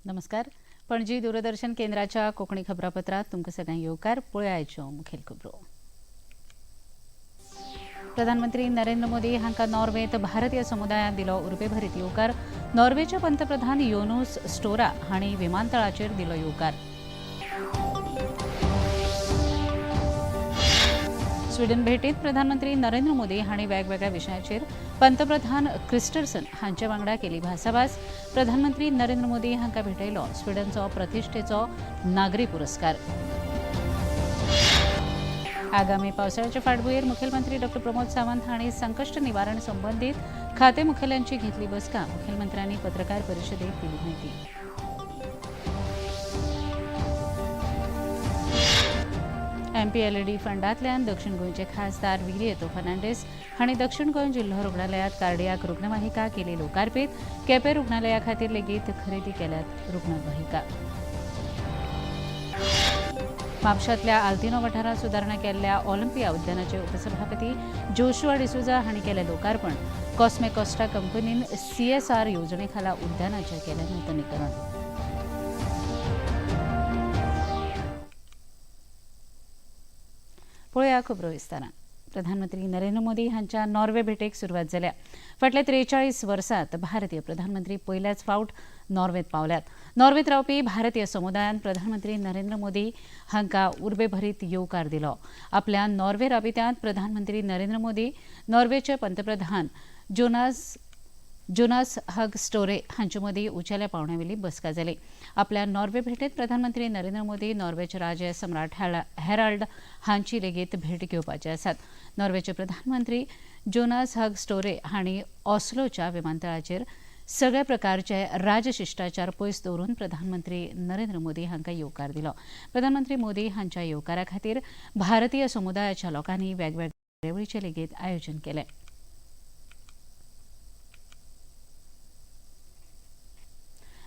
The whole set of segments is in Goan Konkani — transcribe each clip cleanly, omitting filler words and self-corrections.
नमस्कार. पणजी दूरदर्शन केंद्राच्या कोंकणी खबरापत्रात तुमकां सगळ्यांक येवकार. पळयाच्यो मुखेल खबरो. प्रधानमंत्री नरेंद्र मोदी हांकां नॉर्वेंत भारतीय समुदायान दिलो उर्बेभरीत येवकार. नॉर्वेचे पंतप्रधान योनूस स्टोरा हांणी विमानतळाचेर दिलो येवकार. स्विडन भेटीत प्रधानमंत्री नरेंद्र मोदी हांणी वेगवेगळ्या विशयांचेर पंतप्रधान क्रिस्टरसन हांचे वांगडा केली भासाभास. प्रधानमंत्री नरेंद्र मोदी हांकां भेटयलो स्विडनचो प्रतिश्ठेचो नागरी पुरस्कार. आगामी पावसाळ्याच्या फाटभुंयेर मुखेलमंत्री डॉ प्रमोद सावंत हांणी संकश्ट निवारण संबंदीत खाते मुखेल्यांची घेतली बसका. मुखेलमंत्र्यांनी पत्रकार परिशदेत दिली माहिती. एमपीएलडी फंडांतल्यान दक्षिण गोंयचे खासदार विरियतो फर्नांडीस हांणी दक्षिण गोंय जिल्हो रुग्णालयात कार्डियाक रुग्णवाहिका केली लोकार्पीत. केपें रुग्णालया खातीर लेगीत खरेदी केल्यात रुग्णवाहिका. म्हापशांतल्या आल्तिनो वाठारांत सुदारणा केल्ल्या ऑलिम्पिया उद्यानाचे उपसभापती जोशुआ डिसोझा हांणी केलें लोकार्पण. कॉस्मे कॉस्टा कंपनीन सीएसआर येवजणे खाला उद्यानाचें केलें नुतनीकरण. पळोवया खबरो विस्तारान. प्रधानमंत्री नरेंद्र मोदी हांच्या नॉर्वे भेटेक सुरवात जाल्या. फाटल्या 43 वर्सांत भारतीय प्रधानमंत्री पयल्याच फावट नॉर्वेंत पावल्यात. नॉर्वेंत रावपी भारतीय समुदायान प्रधानमंत्री नरेंद्र मोदी हांकां उर्बेभरीत येवकार दिलो. आपल्या नॉर्वे राबित्यांत प्रधानमंत्री नरेंद्र मोदी नॉर्वेचे पंतप्रधान जोनास हग स्टोरे हांचे मदीं उंचेल्या पांवड्यावेली बसका जाली. आपल्या नॉर्वे भेटेंत प्रधानमंत्री नरेंद्र मोदी नॉर्वेचे राजे सम्राट हेराल्ड हांची लेगीत भेट घेवपाचे आसात. नॉर्वेचे प्रधानमंत्री जोनास हग स्टोरे हांणी ऑस्लोच्या विमानतळाचेर सगळ्या प्रकारचे राजशिश्टाचार पयस दवरून प्रधानमंत्री नरेंद्र मोदी हांकां येवकार दिलो. प्रधानमंत्री मोदी हांच्या येवकारा खातीर भारतीय समुदायाच्या लोकांनी वेगवेगळ्या कार्यावळीचें लेगीत आयोजन केलें.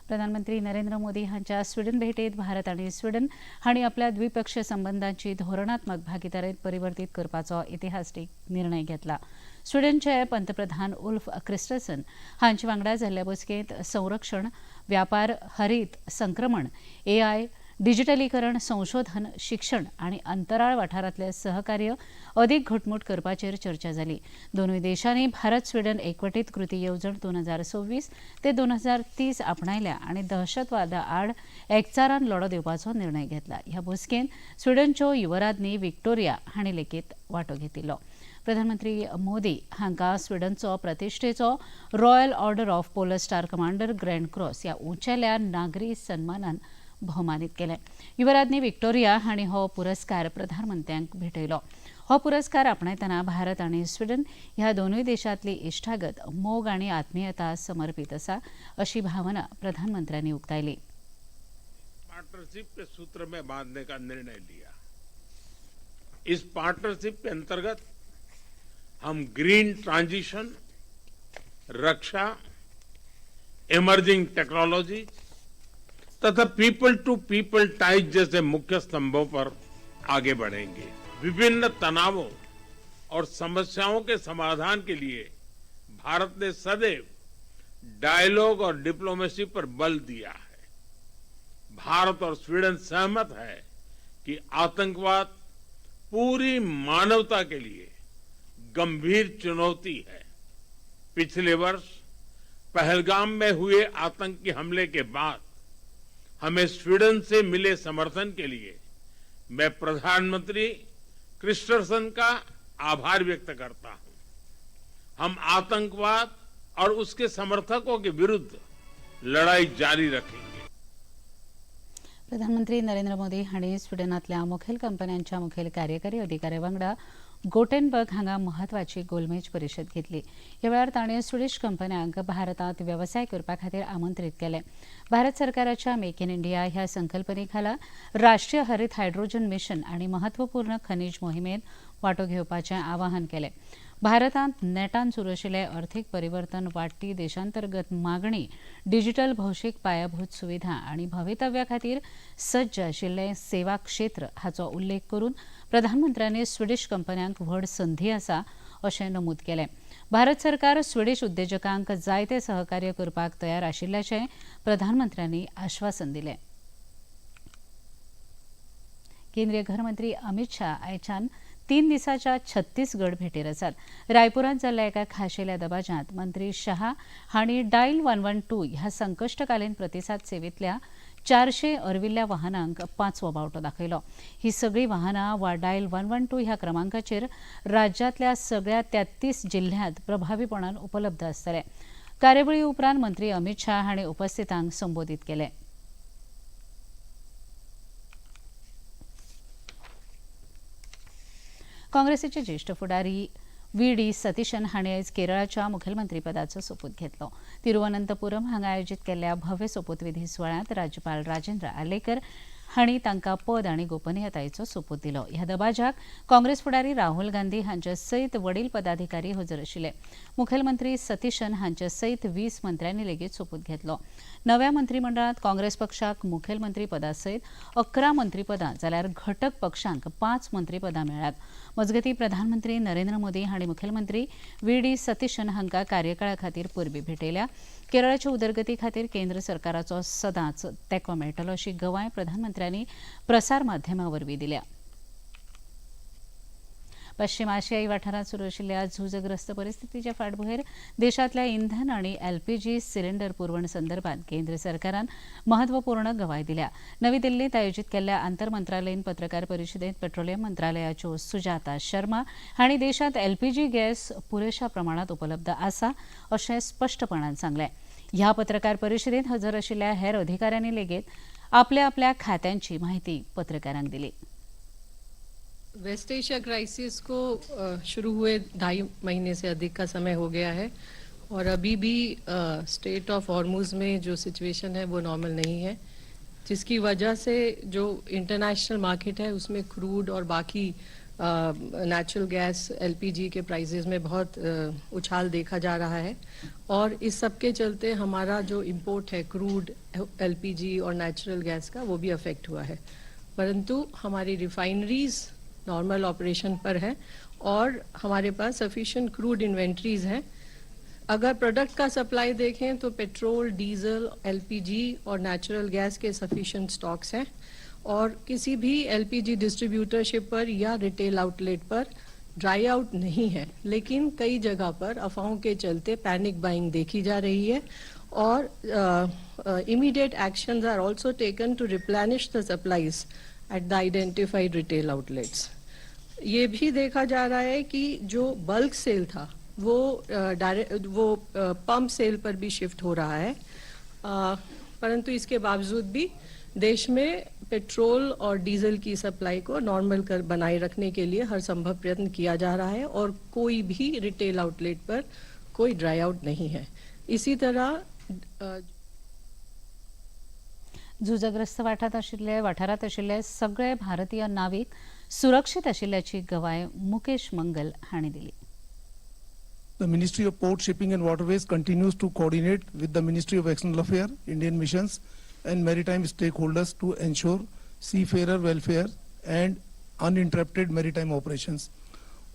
प्रधानमंत्री नरेंद्र मोदी हांच्या स्विडन भेटेत भारत आनी स्विडन हांणी आपल्या द्विपक्षीय संबंधांची धोरणात्मक भागीदारीत परिवर्तीत करपाचो इतिहासीक निर्णय घेतला. स्विडनचे पंतप्रधान उल्फ क्रिस्टरसन हांचे वांगडा जाल्ल्या बसकेंत संरक्षण, व्यापार, हरीत संक्रमण, एआय, डिजिटलीकरण, संशोधन, शिक्षण आनी अंतराळ वाठारांतले सहकार्य अदीक घटमूट करपाचेर चर्चा जाली. दोनूय देशांनी भारत स्विडन एकवटीत कृती येवजण 2026 ते 2030 आपणायल्या आनी दहशतवादा आड एकचारान लढो दिवपाचो निर्णय घेतला. ह्या बसकेंत स्विडनच्यो युवराज्ञी विक्टोरिया हांणी लेगीत वांटो घेतिल्लो. प्रधानमंत्री मोदी हांकां स्विडनचो प्रतिश्ठेचो Royal Order of Polar Star Commander Grand Cross ह्या उंचेल्या नागरी सन्मानान भोवमानीत केले. युवराज्ञी विक्टोरिया हांणी हो पुरस्कार प्रधानमंत्र्यांक भेटयलो. हो पुरस्कार आपणायतना भारत आनी स्विडन ह्या दोनूय देशांतली इश्टागत, मोग आनी आत्मीयता समर्पित आसा अशी भावना प्रधानमंत्र्यांनी उक्तायली. पार्टनरशिप के सूत्र में बांधने का निर्णय लिया. इस पार्टनरशिप के अंतर्गत हम ग्रीन ट्रांजिशन, रक्षा, इमर्जिंग टेक्नोलॉजी तथा पीपल टू पीपल टाइज जैसे मुख्य स्तंभों पर आगे बढ़ेंगे. विभिन्न तनावों और समस्याओं के समाधान के लिए भारत ने सदैव डायलॉग और डिप्लोमेसी पर बल दिया है. भारत और स्वीडन सहमत है कि आतंकवाद पूरी मानवता के लिए गंभीर चुनौती है. पिछले वर्ष पहलगाम में हुए आतंकी हमले के बाद हमें स्वीडन से मिले समर्थन के लिए मैं प्रधानमंत्री क्रिस्टरसन का आभार व्यक्त करता हूं. हम आतंकवाद और उसके समर्थकों के विरुद्ध लड़ाई जारी रखेंगे. प्रधानमंत्री नरेंद्र मोदी हांणी स्विडनांतल्या मुखेल कंपन्यांच्या मुखेल कार्यकारी अधिकाऱ्या वांगडा गोटेनबर्ग हांगा म्हत्वाची गोलमेज परिशद घेतली. ह्या वेळार ताणें स्विडीश कंपन्यांक भारतांत वेवसाय करपा खातीर आमंत्रीत केले. भारत सरकाराच्या मेक इन इंडिया ह्या संकल्पने खाला राष्ट्रीय हरीत हायड्रोजन मिशन आनी महत्वपूर्ण खनीज मोहिमेंत वांटो घेवपाचें आवाहन केलें. भारतांत नेटान सुरू आशिल्लें अर्थीक परिवर्तन, वाडटी देशांतर्गत मागणी, डिजिटल भौशीक पायाभूत सुविधा आनी भवितव्या खातीर सज्ज आशिल्लें सेवा क्षेत्र हाचो उल्लेख करून प्रधानमंत्र्यांनी स्विडीश कंपन्यांक व्हड संदी आसा अशें नमूद केलें. भारत सरकार स्विडिश उद्देजकांक जायते सहकार्य करपाक तयार आशिल्ल्याचें प्रधानमंत्र्यांनी आश्वासन दिलें. केंद्रीय घरमंत्री अमित शाह आयच्यान 3 दिसाच्या छत्तीसगड भेटेर आसात. रायपुरांत जाल्ल्या एका खाशेल्या दबाज्यांत मंत्री शहा हांणी डायल 112 ह्या संकश्टकालीन प्रतिसाद सेवेंतल्या 400 अर्विल्ल्या वाहनांक 5वो बावटो दाखयलो. ही सगळीं वाहनां वा डायल 112 ह्या क्रमांकाचेर राज्यांतल्या सगळ्या 33 जिल्ह्यांत प्रभावीपणान उपलब्ध आसतले. कार्यावळी उपरांत मंत्री अमित शाह हांणी उपस्थितांक संबोधीत केलें. काँग्रेसीचे ज्येष्ठ फुडारी व्ही डी सतीशन हांणी आयज केरळाच्या मुखेलमंत्रीपदाचो सोपूत घेतलो. तिरुवनंतपुरम हांगा आयोजीत केल्ल्या भव्य सोपूतविधी सुवाळ्यांत राज्यपाल राजेंद्र आर्लेकर हांणी तांकां पद आनी गोपनीयतायेचो सोपूत दिलो. ह्या दबाज्याक काँग्रेस फुडारी राहुल गांधी हांचे सयत वडील पदाधिकारी हजर आशिल्ले. मुखेलमंत्री सतीशन हांचे सयत 20 मंत्र्यांनी लेगीत सोपूत घेतलो. नव्या मंत्रीमंडळांत काँग्रेस पक्षाक मुखेलमंत्री पदा सयत 11 मंत्रीपदां जाल्यार घटक पक्षांक 5 मंत्रीपदां मेळ्ळ्यात. मजगतीं प्रधानमंत्री नरेंद्र मोदी हांणी मुखेलमंत्री व्ही डी सतीशन हांकां कार्यकाळा खातीर परबीं भेटयल्या. केरळाच्या उदरगती खातीर केंद्र सरकाराचो सदांच तेंको मेळटलो अशी गवाय प्रधानमंत्र्यांनी प्रसार माध्यमां वरवीं दिल्या. पश्चिम आशियाई वाठारांत सुरू आशिल्ल्या झुजग्रस्त परिस्थितीच्या फाटभुंयेर देशांतल्या इंधन आनी एलपीजी सिलिंडर पुरवण संदर्भात केंद्र सरकारान महत्वपूर्ण गवाय दिल्या. नवी दिल्लीत आयोजीत केल्ल्या आंतरमंत्रालयीन पत्रकार परिशदेंत पेट्रोलियम मंत्रालयाच्यो सुजाता शर्मा हांणी देशांत एलपीजी गॅस पुरेशा प्रमाणांत उपलब्ध आसा अशें स्पश्टपणान सांगलें. ह्या पत्रकार परिशदेंत हजर आशिल्ल्या हेर अधिकाऱ्यांनी लेगीत आपल्या आपल्या खात्यांची माहिती पत्रकारांक दिली. वेस्ट एशिया क्राइसिस को शुरू हुए 2.5 महीने से अधिक का समय हो गया है और अभी भी स्टेट ऑफ हॉर्मूज में जो सिचुएशन है वो नॉर्मल नहीं है, जिसकी वजह से जो इंटरनेशनल मार्केट है उसमें क्रूड और बाकी natural gas LPG K prices में बहुत उछाल देखा जा रहा है और इस सब के चलते हमारा जो इम्पोर्ट है क्रूड, एलपीजी और नेचुरल गैस का वो भी अफेक्ट हुआ है. परंतु हमारी रिफाइनरीज नॉर्मल ऑपरेशन पर है और हमारे पास सफिशिएंट क्रूड इन्वेंट्रीज हैं. अगर प्रोडक्ट का सप्लाई देखें तो पेट्रोल, डीजल, एलपीजी और नेचुरल गैस के सफिशिएंट स्टॉक्स हैं और किसी भी एलपीजी डिस्ट्रीब्यूटरशिप पर या रिटेल आउटलेट पर ड्राई आउट नहीं है. लेकिन कई जगह पर अफवाहों के चलते पैनिक बाइंग देखी जा रही है और immediate actions are also taken to replenish the supplies at the identified retail outlets. ये भी देखा जा रहा है कि जो बल्क सेल था वो डायरेक्ट वो पंप सेल पर भी शिफ्ट हो रहा है, परंतु इसके बावजूद भी देश में पेट्रोल और डीजल की सप्लाई को नॉर्मल कर बनाए रखने के लिए हर संभव प्रयत्न किया जा रहा है और कोई भी रिटेल आउटलेट पर कोई ड्राई आउट नहीं है. इसी तरह झुजग्रस्त वाठारांत आशिल्ले सगळे भारतीय नावीक सुरक्षीत आशिल्ल्याची गवाय मुकेश मंगल हांणी दिली. The Ministry of Port, Shipping and Waterways continues to coordinate with the Ministry of External Affairs, Indian Missions and maritime stakeholders to ensure seafarer welfare and uninterrupted maritime operations.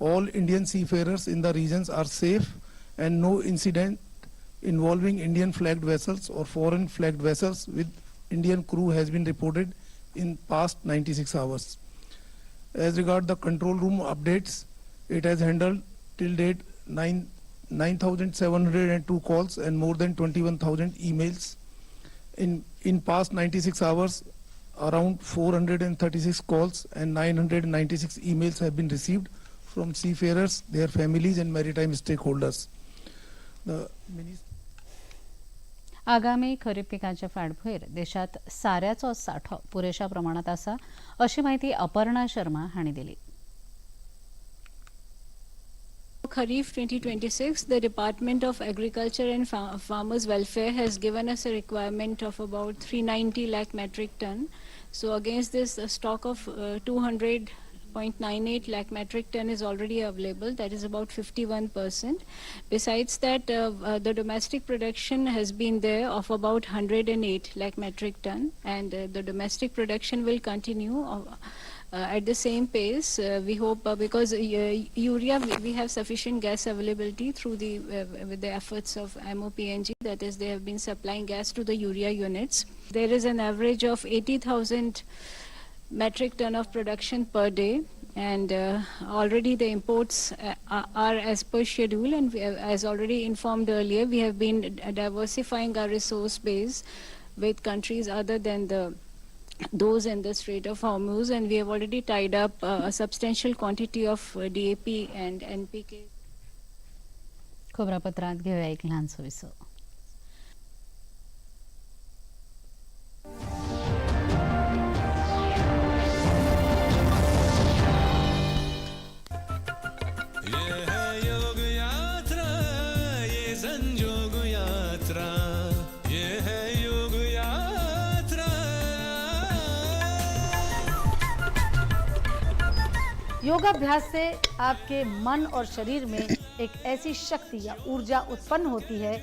All Indian seafarers in the regions are safe and no incident involving Indian flagged vessels or foreign flagged vessels with Indian crew has been reported in past 96 hours. As regard the control room updates, it has handled till date 9,702 calls and more than 21,000 emails. In past 96 hours, around 436 calls and 996 emails have been received from seafarers, their families and maritime stakeholders. The आगामी खरीप पिकांच्या फाटभुंयेर देशात साऱ्याचो सांठो पुरेशा प्रमाणात आसा अशी माहिती अपर्णा शर्मा हांणी दिली. Kharif 2026, the Department of Agriculture and Farmers Welfare has given us a requirement of about 390 lakh metric ton. So against this, a stock of 200.98 lakh metric ton is already available. That is about 51%. Besides that, the domestic production has been there of about 108 lakh metric ton, and the domestic production will continue. At the same pace, we hope because urea, we have sufficient gas availability through the with the efforts of MoPNG, that is, they have been supplying gas to the urea units. There is an average of 80,000 metric ton of production per day, and already the imports are as per schedule, and we have, as already informed earlier, we have been diversifying our resource base with countries other than those in the Strait of Hormuz, and we have already tied up a substantial quantity of DAP and NPK. खबरापत्रांत घेवया एक ल्हानसो विसव. ये है योग यात्रा, ये संजोग यात्रा, ये है योग यात्रा. योगाभ्यास से आपके मन और शरीर में एक ऐसी शक्ति या ऊर्जा उत्पन्न होती है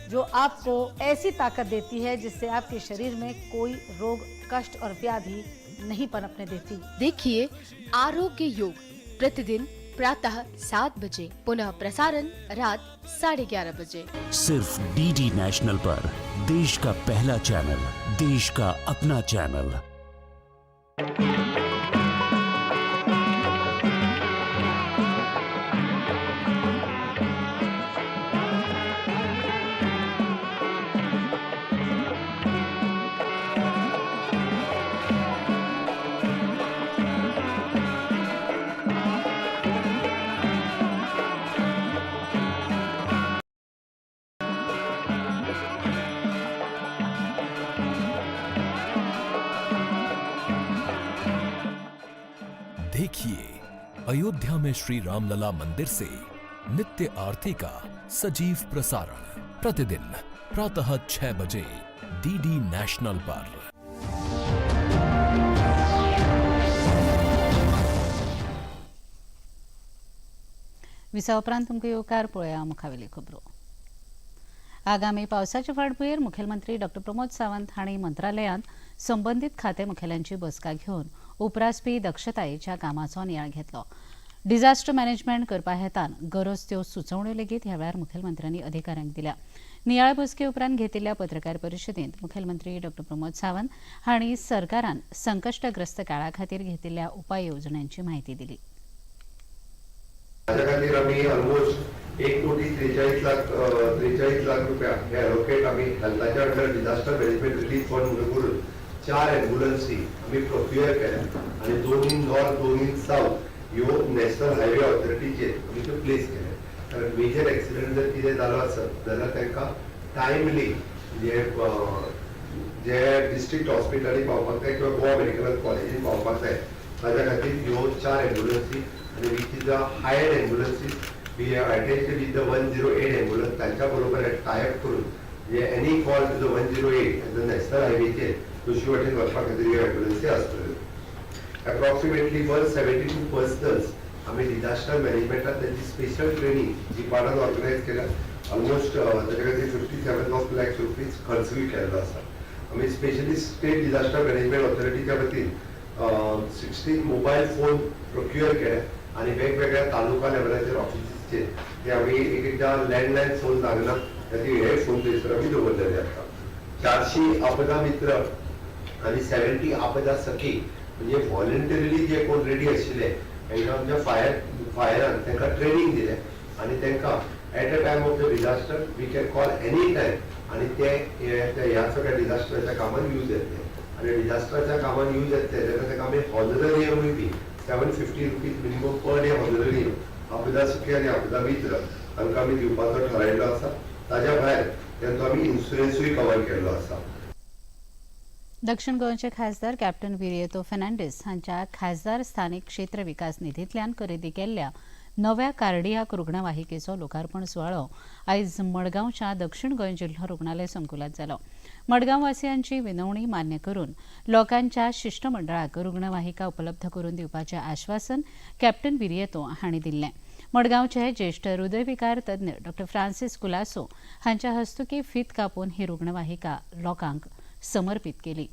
जो आपको ऐसी ताकत देती है जिससे आपके शरीर में कोई रोग, कष्ट और व्याधि नहीं पनपने देती. देखिए आरोग्य योग प्रतिदिन प्रातः 7 बजे, पुनः प्रसारण रात 11:30 बजे. सिर्फ डीडी नेशनल पर देश का पहला चैनल, देश का अपना चैनल. देखिए अयोध्या में श्री रामलला मंदिर से नित्य आरती का सजीव प्रसारण प्रतिदिन प्रातः 6 बजे डीडी नेशनल पर. विसा उपरांत तुमकां येवकार. पळोवया मुखावेली खबरो. आगामी पावसाच्या फाटभुंयेर मुखेलमंत्री डॉक्टर प्रमोद सावंत हांणी मंत्रालयांत संबंदीत खाते मुखेल्यांची बसका घेवन उपरासपी दक्षतायेच्या कामाचो नियाळ घेतलो. डिझास्टर मॅनेजमेंट करपा हेतान गरज त्यो सुचोवण्यो लेगीत ह्या वेळार मुखेलमंत्र्यांनी अधिकाऱ्यांक दिल्या. नियाळ बसके उपरांत घेतिल्ल्या पत्रकार परिशदेंत मुखेलमंत्री डॉक्टर प्रमोद सावंत हांणी सरकारान संकश्टग्रस्त काळा खातीर घेतिल्ल्या उपाय येवजण्यांची म्हायती दिली. ताच्या खातीर आमी ऑलमोस्ट 1 कोटी 43 लाख 43 लाख रुपया हे एलोकेट आमी हेल्थाच्या under disaster management relief fund म्हणून करून चार एम्बुलन्सी आमी प्रोक्युअर केल्या आनी दोन इन नॉर्थ, दोन इन सावथ ह्यो नॅशनल हायवे ऑथॉरिटीचेर आमी त्यो प्लेस केल्या, कारण मेजर एक्सिडंट जर कितें जालो आसत जाल्यार तांकां टायमली जे डिस्ट्रिक्ट हॉस्पिटलांनी पावपाक जाय किंवा गोवा मेडिकल कॉलेजीन पावपाक जाय, ताच्या खातीर ह्यो चार एम्बुलन्सी आनी which is a hired ambulances, we have attached with the 108 ambulance. तांच्या बरोबर टायअप करून जे any call to the 108 as a national हायवेचेर दोशी वाटेन वचपा खातीर ह्यो एम्बुलन्सी आसतल्यो. Approximately 172 personnels आमी डिझास्टर मॅनेजमेंटात त्यांची स्पेशल ट्रेनिंग जिपाडान ऑर्गनायज केल्या. ऑलमोस्ट ताच्या खातीर 57 of lakhs rupees खर्चूय केल्लो आसा. आमी स्पेशली स्टेट डिझास्टर मॅनेजमेंट ऑथॉरिटीच्या वतीन 16 मोबायल फोन प्रोक्युअर केले आनी वेगवेगळ्या तालुका लेवलाचेर ऑफिसीसचेर ते आमी एक एकदां लँडलायन फोन लागना, खातीर हे फोन थंयसर आमी दवरलेले आसा. 400 आपदा मित्र आनी 70 आपदा सखी, म्हणजे व्हॉलंटरीली जे कोण रेडी आशिल्ले तांकां आमच्या फायरान तांकां ट्रेनींग दिलें आनी तांकां at a time of the disaster we can call any time आनी ते ह्या सगळ्या डिझास्टराच्या कामान यूज येतले. आनी डिझास्टराच्या कामान यूज येतले तेन्ना ताका आमी हॉनररियमूय बी ₹750 minimum per day honorarium आपदा सखी आनी आपदा मित्र हांकां आमी दिवपाचो थारायल्लो आसा. ताज्या भायर तांचो आमी इन्शुरन्सूय कवर केल्लो आसा. दक्षिण गोंयचे खासदार कॅप्टन विरियतो फेर्नांडीस हांच्या खासदार स्थानिक क्षेत्र विकास निधींतल्यान खरेदी केल्ल्या नव्या कार्डियाक रुग्णवाहिकेचो लोकार्पण सुवाळो आयज मडगांवच्या दक्षिण गोंय जिल्हो रुग्णालय संकुलात जालो. मडगांव वासियांची विनवणी मान्य करून लोकांच्या शिश्टमंडळाक रुग्णवाहिका उपलब्ध करून दिवपाचें आश्वासन कॅप्टन विरियतो हांणी दिल्लें. मडगांवचे ज्येश्ठ हृदयविकार तज्ञ डॉ फ्रांसीस कुलासो हांच्या हस्तुकीं फीत कापून ही रुग्णवाहिका लोकांक समर्पित केली.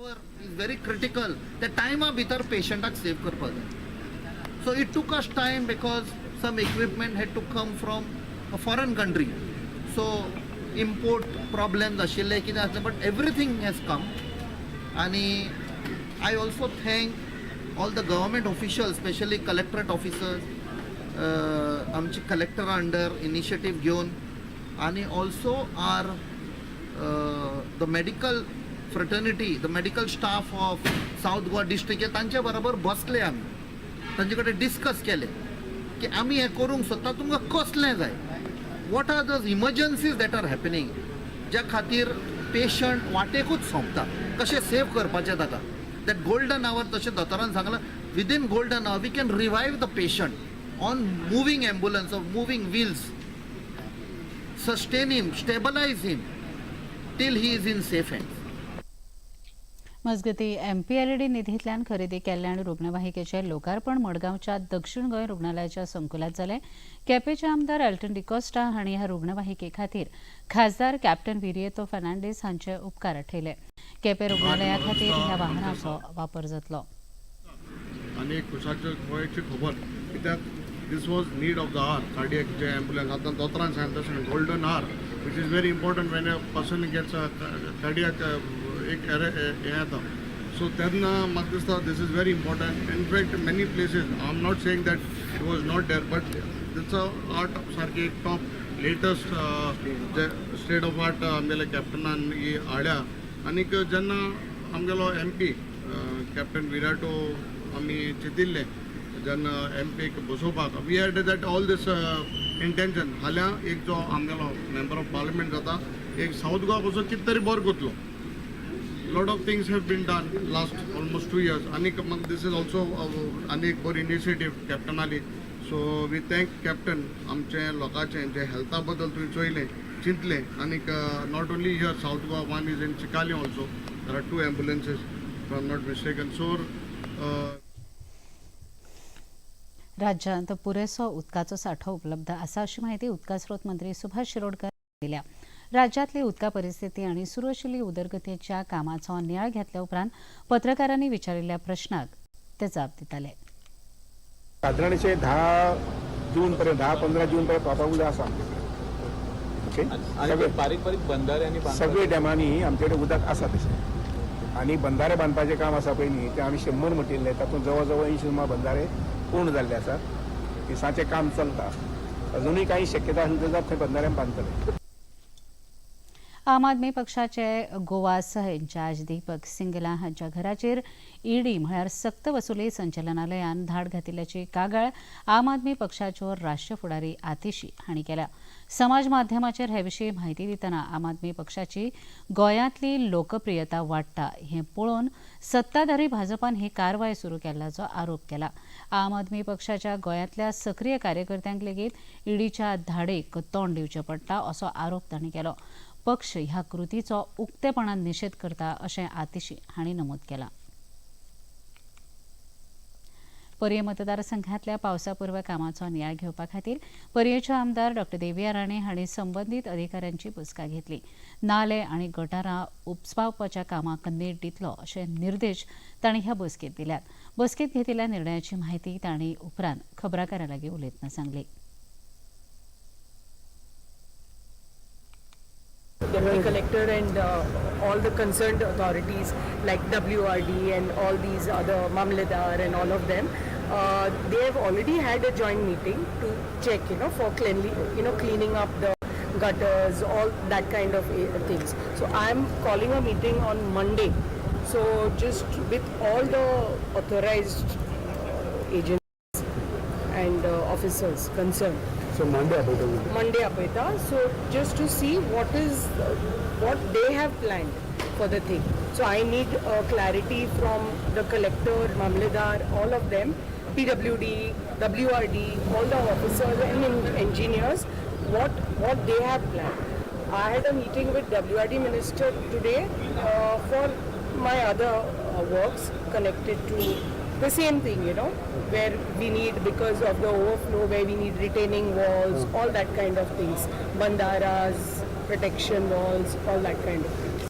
Hour is Is very critical. त्या टायमा भितर पेशंटाक सेव करपाक जाय. So it took us time because some equipment had to come from a foreign country. So import problems आशिल्ले, कितें आसलें, but everything has come. आनी I also thank all the government officials, specially collectorate officers, आमचे कलेक्टरा अंडर इनिशिएटीव घेवन, आनी also our the medical fraternity, the medical staff of South Goa district, हे तांचे बरोबर बसले आमी, तांचे कडेन डिस्कस केलें की आमी हें करूंक सोदता, तुमकां कसलें जाय, what are those emergencies that are happening, ज्या खातीर पेशंट वाटेकूच सोंपता, कशें सेव करपाचें ताका. That golden our, तशें दोतोरान सांगलां, within golden hour we can revive the patient on moving ambulance or moving wheels, sustain him, stabilize him till he is in safe hands. मजगती एमपीएलडी निधींतल्यान खरेदी केल्ल्या आनी रुग्णवाहिकेचें लोकार्पण मडगांवच्या दक्षिण गोंय रुग्णालयाच्या संकुलांत जालें. केपेंचे आमदार एल्टन डिकोस्टा हांणी ह्या रुग्णवाहिके खातीर खासदार कॅप्टन विरियतो फर्नांडीस हांचे उपकार आठयले. केपें रुग्णालया खातीर ह्या वाहनाचो वापर जातलो. आनी एक खुशाची गोंयची खबर, कित्याक this was need of the hour. Cardiac J ambulance आतां दोतोरान सांगलें तशें golden hour, which is very important when a person gets a cardiac एक हें येता. सो तेन्ना म्हाका दिसता this is very important. In fact many places, I am not saying that it was not there, but it's a art सारकी एक top latest J state of art आमगेले कॅप्टनान ही हाडल्या. आनीक जेन्ना आमगेलो एम पी कॅप्टन विराटो आमी चिंतिल्लें जेन्ना एम पीक बसोवपाक, we had that all this intention. फाल्यां एक जो आमगेलो मेंबर ऑफ पार्लमेंट जाता, एक सावथ गोवा पासून कितें तरी बरो करतलो. Lot of things have been done last almost 2 years. आनीक this is also आनी एक बरी इनिशिएटीव कॅप्टनाली. सो we thank captain आमचे लोकांचे जे हेल्था बद्दल तुवें चोयलें, चिंतलें. आनीक not only here South Goa, one is in Chicalim also, there are 2 ambulances if I am not mistaken. So राज्यांत पुरेसो उदकाचो सांठो उपलब्ध आसा अशी माहिती उदका स्रोत मंत्री सुभाष शिरोडकर दिल्या. राज्यांतली उदका परिस्थिती आनी सुरू आशिल्ली उदरगतीच्या कामाचो नियाळ घेतल्या उपरांत पत्रकारांनी विचारिल्ल्या प्रश्नाक ते जाप दिताले. सादारणशे 10 जून पर्यंत, 10-15 जून पर्यंत पावपा उदक आसा आमचे कडेन. ओके, बारीक बारीक बंधारे आनी सगळे डॅमांनी आमचे कडेन उदक आसा तशें. आनी बंधारे बांदपाचें काम आसा पळय न्ही, तें आमी 100 म्हटिल्लें, तातूंत जवळ जवळ 80 सुमार बंधारे पूर्ण जाल्ले आसात. दिसाचें काम चलता, अजुनूय कांय शक्यता आसली जाल्यार थंय बंधारे बांदतले. आम आदमी पक्षाचे गोवा सह इन्चार्ज दीपक सिंगला हांच्या घराचेर ईडी म्हळ्यार सक्त वसुली संचालनालयान धाड घातिल्ल्याची कागाळ आम आदमी पक्षाच्यो राष्ट्रीय फुडारी आतिशी हांणी केल्या. समाज माध्यमाचेर हे विशीं म्हायती दितना आम आदमी पक्षाची गोंयांतली लोकप्रियता वाडटा हें पळोवन सत्ताधारी भाजपान ही कारवाय सुरू केल्ल्याचो आरोप केला. आम आदमी पक्षाच्या गोंयांतल्या सक्रीय कार्यकर्त्यांक लेगीत ईडीच्या धाडेक तोंड दिवचें पडटा असो आरोप तांणी केलो. पक्ष ह्या कृतीचो उक्तेपणान निशेध करता अशें आतिशी हांणी नमूद केलां. पर्ये मतदारसंघातल्या पावसापूर्व कामाचो नियाळ घेवपा खातीर पर्येचे आमदार डॉ देविया राणे हांणी संबंदीत अधिकाऱ्यांची बसका घेतली. नाले आनी गटारां उपसावपाच्या कामाक नेट दितलो अशे निर्देश तांणी ह्या बसकेंत दिल्यात. बसकेंत घेतिल्ल्या निर्णयाची म्हायती तांणी उपरांत खबराकारां लागीं उलयतना सांगली. Deputy Collector and all the concerned authorities like WRD and all these other Mamledar and all of them, they have already had a joint meeting to check, for cleaning up the gutters, all that kind of things. So I am calling a meeting on Monday. So just with all the authorized agencies and officers concerned. So Monday apeta. Monday apeta. So just to see what is what they have planned for the thing. So I need clarity from the collector, Mamledar, all of them, PWD, WRD, all the officers and engineers, what they have planned. I had a meeting with WRD minister today for my other works connected to the same thing, where we need, because of the overflow, where we need retaining walls, all that kind of things, bandaras, protection walls, all that kind of things.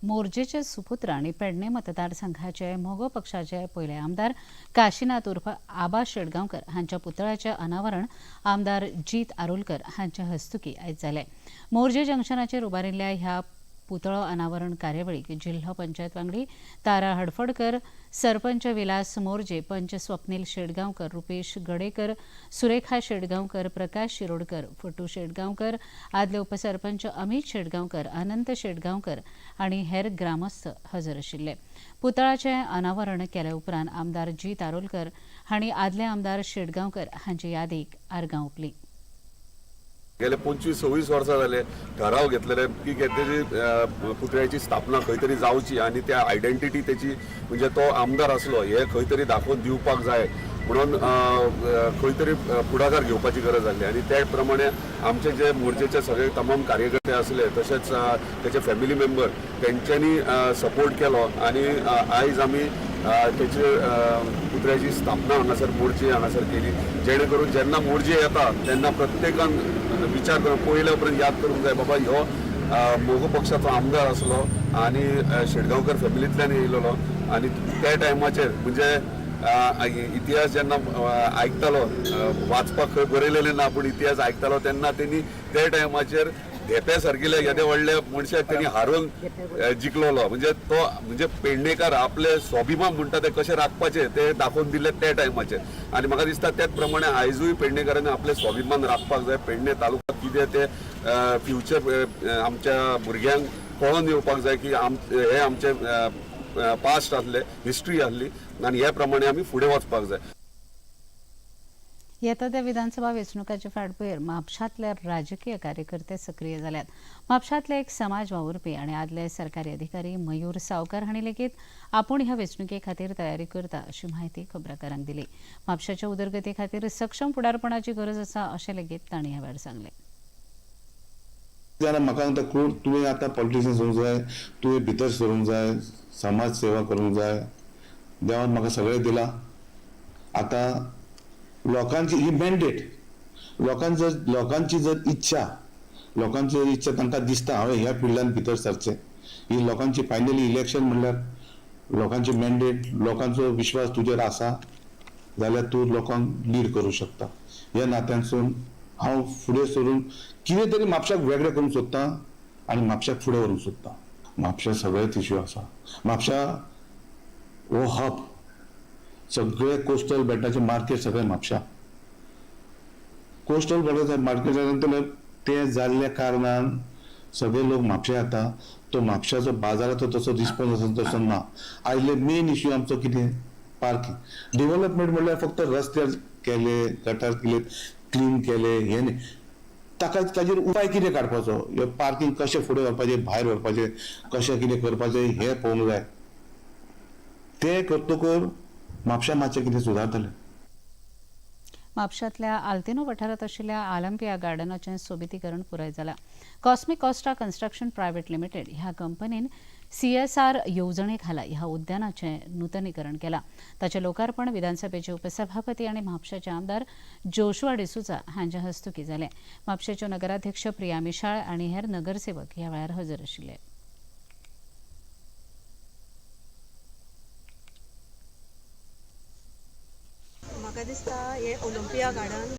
मोरजेचे सुपुत्र आनी पेडणे मतदारसंघाचे मगो पक्षाचे पयले आमदार काशीनाथ उर्फ आबा शेटगांवकर हांच्या पुतळ्याचे अनावरण आमदार जीत आरोलकर हांच्या हस्तुकी आयज जालें. मोरजे जंक्शनाचेर उबारिल्ल्या ह्या पुतळो अनावरण कार्यावळीक जिल्हो पंचायत वांगडी तारा हडफडकर, सरपंच विलास मोरजे, पंच स्वप्नील शेटगांवकर, रुपेश गडेकर, सुरेखा शेटगांवकर, प्रकाश शिरोडकर, फटू शेटगांवकर, आदले उपसरपंच अमित शेटगांवकर, अनंत शेटगांवकर आनी हेर ग्रामस्थ हजर आशिल्ले. पुतळाचें अनावरण केले उपरांत आमदार जीत आरोलकर हांणी आदले आमदार शेटगांवकर हांचे यादीक आर्गां ओंपली. गेले 25-26 वर्सां जाले ठराव घेतलेले की तेजी पुतळ्याची स्थापना खंय तरी जावची आनी त्या आयडेंटिटी तेची म्हणजे तो आमदार आसलो हे खंय तरी दाखोवन दिवपाक जाय म्हणून खंय तरी फुडाकार घेवपाची गरज आसली. आनी त्या प्रमाणे आमचे जे मोर्चेचे सगळे तमाम कार्यकर्ते आसले तशेंच तेचे फॅमिली मेंबर तेंच्यांनी सपोर्ट केलो आनी आयज आमी तेचे पुतळ्याची स्थापना हांगासर मोर्चे हांगासर केली, जेणे करून जेन्ना मोर्जे येता तेन्ना प्रत्येकान विचार करून पयल्या उपरांत याद करूंक जाय बाबा ह्यो मगो पक्षाचो आमदार आसलो आनी शेटगांवकर फॅमिलींतल्यान येयलेलो आनी त्या टायमाचेर म्हणजे इतिहास जेन्ना आयकतालो, वाचपाक खंय बरयलेलें ना पूण इतिहास आयकतालो तेन्ना तेणी त्या टायमाचेर धेंपे सारकिल्या येदे व्हडल्या मनशाक तेणी हारोवन जिखलोलो. म्हणजे तो म्हणजे पेडणेकार आपले स्वाभिमान म्हणटा ते कशें राखपाचें ते दाखोवन दिले त्या टायमाचेर. आनी म्हाका दिसता त्याच प्रमाणे आयजूय पेडणेकारांनी आपले स्वाभिमान राखपाक जाय. पेडणे तालुका कितें ते फ्युचर आमच्या भुरग्यांक कळोन येवपाक जाय की हे आमचे पास्ट आसले, हिस्ट्री आसली आनी हे प्रमाणे आमी फुडें वचपाक जाय. येता त्या विधानसभा वेंचणुकाचे फाटभुंयेर म्हापशांतले राजकीय कार्यकर्ते सक्रीय जाल्यात. म्हापशांतले एक समाज वावुरपी आनी आदले सरकारी अधिकारी मयूर सावकार हांणी लेगीत आपूण ह्या वेंचणुके खातीर तयारी करता अशी म्हायती खबराकारांक दिली. म्हापशाच्या उदरगती खातीर सक्षम फुडारपणाची गरज आसा अशें लेगीत तांणी ह्या वेळार सांगलें. जाल्यार म्हाका सांगता तुवें आतां पॉलिटिशियन जावंक जाय, तुवें भितर सरूंक जाय, समाज सेवा करूंक जाय. देवान म्हाका सगळें दिलां. आतां लोकांची ही मॅन्डेट, लोकांची जर इच्छा, लोकांची जर इच्छा तांकां दिसता हांवें ह्या फिल्डान भितर सरचें, ही लोकांची फायनली इलेक्शन म्हणल्यार लोकांची मॅन्डेट, लोकांचो विश्वास तुजेर आसा जाल्यार तूं लोकांक लीड करूं शकता. ह्या नात्यानसून हांव फुडें सरून कितें तरी म्हापशाक वेगळें करूंक सोदतां आनी म्हापशाक फुडें व्हरूंक सोदतां. म्हापशा सगळेच इश्यू आसा. म्हापशा हो हब, सगळे कोस्टल बेल्टाचे मार्केट सगळे म्हापशा कोस्टल बेल्टाचे मार्केट ते जाल्ल्या कारणान सगळे लोक म्हापशा येता. तो म्हापशाचो बाजाराचो तसो रिस्पॉन्स आसा तसो ना. आयले मेन इश्यू आमचो कितें, पार्किंग. डेव्हलपमेंट म्हणल्यार फक्त रस्ते केले, गटार केले, क्लीन केले हे न्ही, ताका ताजेर उपाय कितें काडपाचो, हे पार्किंग कशें फुडें व्हरपाचें, भायर व्हरपाचें, कशें कितें करपाचें हें पळोवंक जाय. तें करतकच म्हापशा मातशें कितें सुदारतलें. म्हापशांतल्या आल्तिनो वाठारांत आशिल्ल्या आलंपिया गार्डनाचें सोबितीकरण पुराय जालां. Cosmic Costa construction private limited ह्या कंपनीन CSR येवजणे खाला ह्या उद्यानाचें नुतनीकरण केलां. ताचें लोकार्पण विधानसभेचे उपसभापती आनी म्हापशाचे आमदार जोशुआ डिसोझा हांच्या हस्तुकीं जालें. म्हापशेच्यो नगराध्यक्ष प्रिया मिशाळ आनी हेर नगरसेवक ह्या वेळार हजर आशिल्ले. म्हाका दिसता हे ओलंपिया गार्डन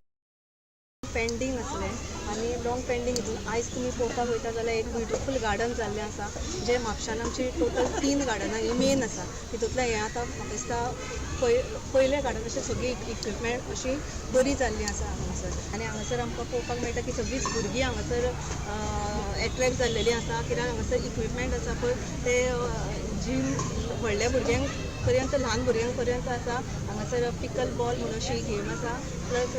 पेंडींग आसलें आनी लॉंग पेंडींग हितून आयज तुमी पळोवपाक वयता जाल्यार एक ब्युटिफूल गार्डन जाल्लें आसा, जें म्हापशान आमची टोटल 3 गार्डनां ही मेन आसा. तितूंतलें हें आतां म्हाका दिसता पयलें गार्डन अशें सगळीं इक्विपमेंट अशी बरी जाल्ली आसा हांगासर. आनी हांगासर आमकां पळोवपाक मेळटा की सगळींच भुरगीं हांगासर एट्रेक्ट जाल्लेलीं आसा, कित्याक हांगासर इक्विपमेंट आसा पळय ते जीम व्हडल्या भुरग्यांक पर्यंत ल्हान भुरग्यांक पर्यंत आसा. हांगासर पिकल बॉल म्हणून अशी गेम आसा, प्लस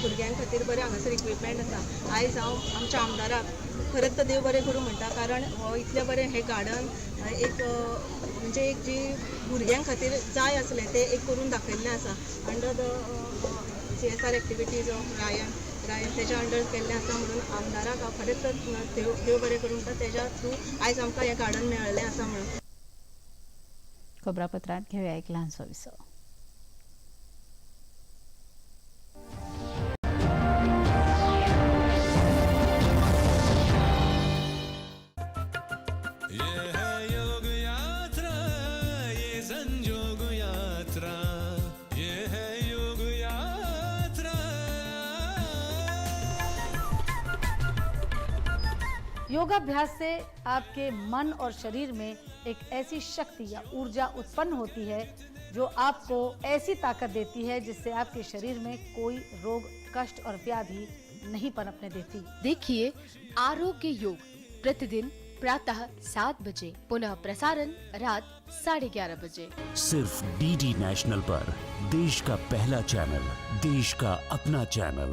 भुरग्यां खातीर बरें हांगासर इक्विपमेंट आसा. आयज हांव आमच्या आमदाराक खरेंच तर देव बरें करूं म्हणटा, कारण हो इतलें बरें हें गार्डन एक म्हणजे एक जी भुरग्यां खातीर जाय आसलें तें एक करून दाखयल्लें आसा. Under the CSR activities of Ryan तेज्या अंडर केल्लें आसा, म्हणून आमदाराक हांव खरेंच तर देव बरें करूं म्हणटा, तेज्या थ्रू आयज आमकां हें गार्डन मेळ्ळें आसा म्हणून. खबरापत्रांत घेवया एक ल्हानसो विसव. ये है योगाभ्यास से आपके मन और शरीर में एक ऐसी शक्ति या ऊर्जा उत्पन्न होती है जो आपको ऐसी ताकत देती है जिससे आपके शरीर में कोई रोग, कष्ट और व्याधि नहीं पनपने देती। देखिए आरोग्य योग प्रतिदिन प्रातः 7 बजे, पुनः प्रसारण रात 11:30 बजे। सिर्फ डीडी नेशनल पर देश का पहला चैनल, देश का अपना चैनल।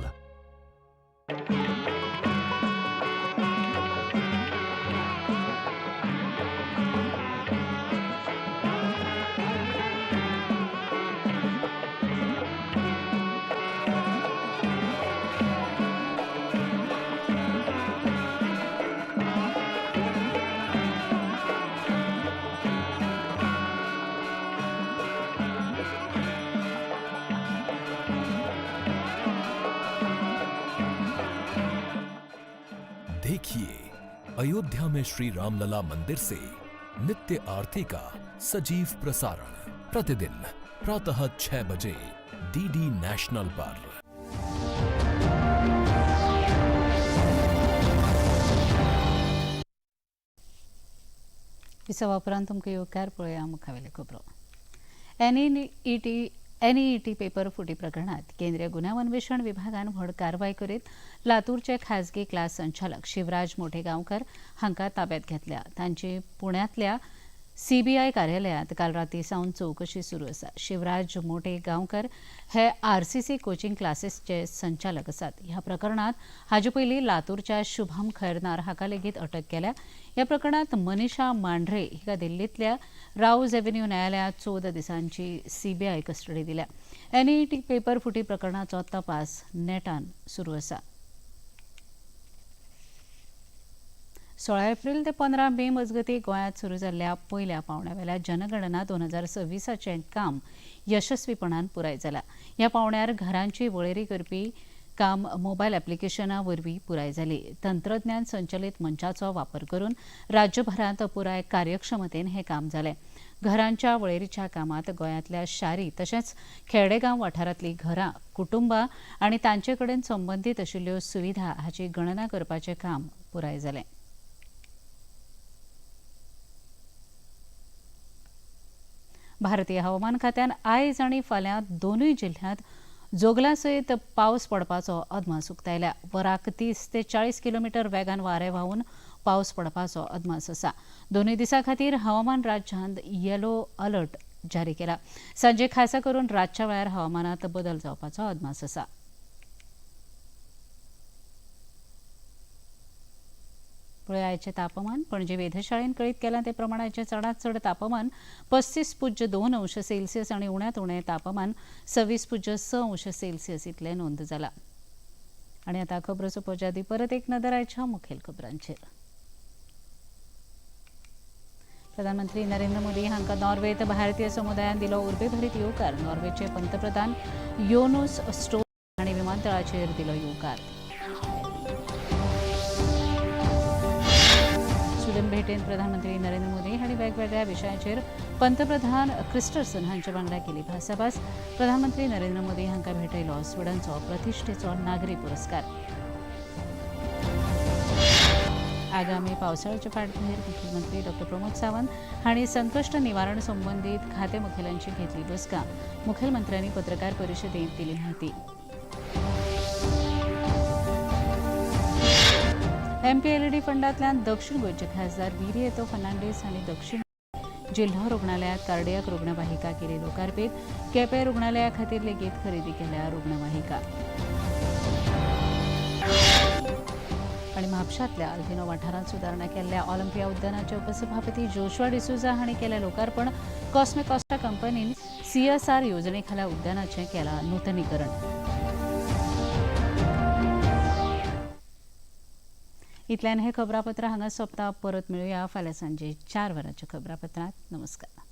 देखिए अयोध्या में श्री रामलला मंदिर से नित्य आरती का सजीव प्रसारण प्रतिदिन प्रातः 6 बजे डीडी नेशनल पर। विसवा उपरांत तुमकां येवकार. पळोवया मुखावेल्यो खबरो. एनईईटी पेपर फुटी प्रकरणात केंद्रीय गुन्यांव अन्वेषण विभागान व्हड कारवाय करीत लातूरचे खासगी क्लास संचालक शिवराज मोटेगांवकर हांकां ताब्यात घेतल्या. तांची पुण्यांतल्या सीबीआय कार्यालयांत काल राती सावन चवकशी सुरू आसा. शिवराज मोटेगांवकर हे आरसीसी कोचिंग क्लासीसचे संचालक आसात. ह्या प्रकरणात हाजे पयलीं लातूरच्या शुभम खैरनार हाका लेगीत अटक केल्या. ह्या प्रकरणात मनीषा मांढरे हिका दिल्लींतल्या राऊज एव्हेन्यू न्यायालयांत 14 दिसांची सीबीआय कस्टडी दिल्या. एनईईटी पेपर फुटी प्रकरणाचो तपास नेटान सुरू आसा. 16 एप्रिल ते 15 मे मजगतीं गोंयांत सुरू जाल्ल्या पयल्या पावंड्यावेल्या जनगणना 2026चें काम यशस्वीपणान पुराय जालां. ह्या पावंड्यार घरांची वळेरी करपी काम मोबायल एप्लिकेशना वरवीं पुराय जाली. तंत्रज्ञान संचलीत मंचाचो वापर करून राज्यभरांत पुराय कार्यक्षमतेन हें काम जालें. घरांच्या वळेरीच्या कामांत गोंयांतल्या शारी तशेंच खेडेगांव वाठारांतलीं घरां, कुटुंबां आनी तांचे कडेन संबंदीत आशिल्ल्यो सुविधा हाची गणना करपाचें काम पुराय जालें. भारतीय हवामान खात्यान आयज आनी फाल्यां दोनूय जिल्ह्यांत जोगला सयत पावस पडपाचो अदमास उक्तायला. वराक 30 ते 40 किलोमिटर वेगान वारें व्हांवून पावस पडपाचो अदमास आसा. दोनूय दिसां खातीर हवामान राज्यांत येलो अलर्ट जारी केला. सांजे खासा करून रातच्या वेळार हवामानात बदल जावपाचो अदमास आसा. पळय तापमान. पणजे वेधशाळेन कळीत केलां ते प्रमाण आयचें चडांत चड तापमान 35.2 अंश सेल्सियस आनी उण्यांत उणें तापमान 26.6 अंश सेल्सियस इतलें नोंद जालां. आनी आतां खबरो सोंपोवच्या आदीं परत एक नदर आयच्या मुखेल खबरांचेर. प्रधानमंत्री नरेंद्र मोदी हांकां नॉर्वेत भारतीय समुदायान दिलो उर्बेभरीत येवकार. नॉर्वेचे पंतप्रधान योनूस स्टोर हांणी विमानतळाचेर दिलो येवकार. स्विडन भेटेंत प्रधानमंत्री नरेंद्र मोदी हांणी वेगवेगळ्या विशयांचेर पंतप्रधान क्रिस्टरसन हांचे वांगडा केली भासाभास. प्रधानमंत्री नरेंद्र मोदी हांकां भेटयलो स्विडनचो प्रतिश्ठेचो नागरी पुरस्कार. आगामी पावसाळ्याच्या फाटभुंयेर मुख्यमंत्री डॉ प्रमोद सावंत हांणी संकश्ट निवारण संबंदीत खाते मुखेल्यांची घेतली बसका. मुखेलमंत्र्यांनी पत्रकार परिशदेंत दिली म्हायती. एमपीएलडी फंडांतल्यान दक्षिण गोंयचे खासदार विरियेतो फर्नांडीस हांणी दक्षिण जिल्हो रुग्णालयात कार्डियाक रुग्णवाहिका केली लोकार्पीत. केपें रुग्णालया खातीर लेगीत खरेदी केल्या रुग्णवाहिका. आनी म्हापशांतल्या आल्तिनो वाठारांत सुदारणा केल्ल्या ऑलिम्पिया उद्यानाचे उपसभापती जोशुआ डिसोझा हांणी केलें लोकार्पण. कॉस्मे कॉस्टा कंपनीन सीएसआर योजने खाला उद्यानाचें केलां नुतनीकरण. इतल्यान हें खबरापत्र हांगा सोंपता. परत मेळुया फाल्यां सांजे 4 वरांच्या खबरापत्रांत. नमस्कार.